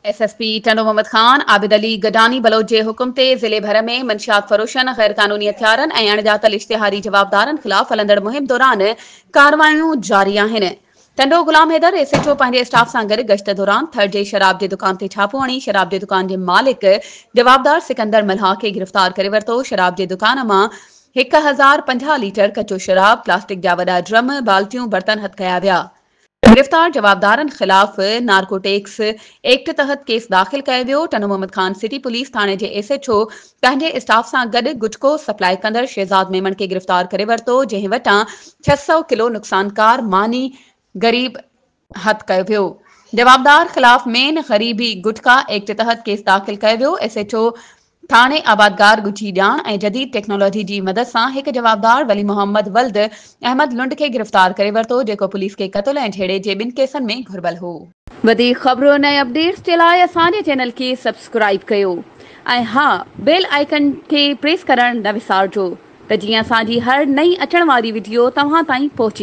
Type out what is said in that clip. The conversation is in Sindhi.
S S P Tando Muhammad Khan Abid Ali Gadani Baloch جي حڪم تي ضلعي ڀر ۾ منشيات فروشن، غير قانوني هٿيارن ۽ اڻڄاتل اشتهاري جوابدارن خلاف هلندڙ مهم دوران ڪارروايون جاري آهن. Tando Ghulam Haider S H O پنهنجي اسٽاف سان گڏ گشت دوران ٿر جي شراب جي دڪان تي ڇاپو هڻي شراب جي دڪان جي مالڪ جوابدار سڪندر ملاح کي گرفتار ڪري ورتو، شراب جي دڪان مان 1050 ليٽر ڪچو شراب، پلاسٽڪ جا وڏا ڊرم، بالٽيون، برتن هٿ ڪيا ويا. گرفتار جوابدارن خلاف نارڪوٽيڪس ايڪٽ تحت ڪيس داخل ڪيو ويو. ٽنڊو محمد خان سٽي پوليس ٿاڻي جي ايس ايڇ او پنهنجي اسٽاف سان گڏ گٽڪو سپلاء ڪندڙ شهزاد ميمڻ کي گرفتار ڪري ورتو، جنهن وٽان 600 ڪلو نقصانڪار ماني غريب هٿ ڪيو ويو. جوابدار خلاف مين غريبي گٽڪا ايڪٽ تحت ڪيس داخل ڪيو ويو. ايس ايڇ او ٿاڻي آبادگار ڳجهي ڄاڻ ۽ جديد ٽيڪنالاجي جي مدد سان هڪ جوابدار ولي محمد ولد احمد لنڊ کي گرفتار ڪري ورتو جيڪو پوليس کي قتل ۽ جهيڙي جي ٻن ڪيسن ۾ گهربل هو. وڌيڪ خبرن ۽ اپڊيٽس جي لاء اسان جي چينل کي سبسڪرائيب ڪيو ۽ ها بيل آئيڪن کي پريس ڪرڻ نه وسارجو ته جيئن اسان جي هر نئين اچڻ واري وڊيو توهان تائين پهچي.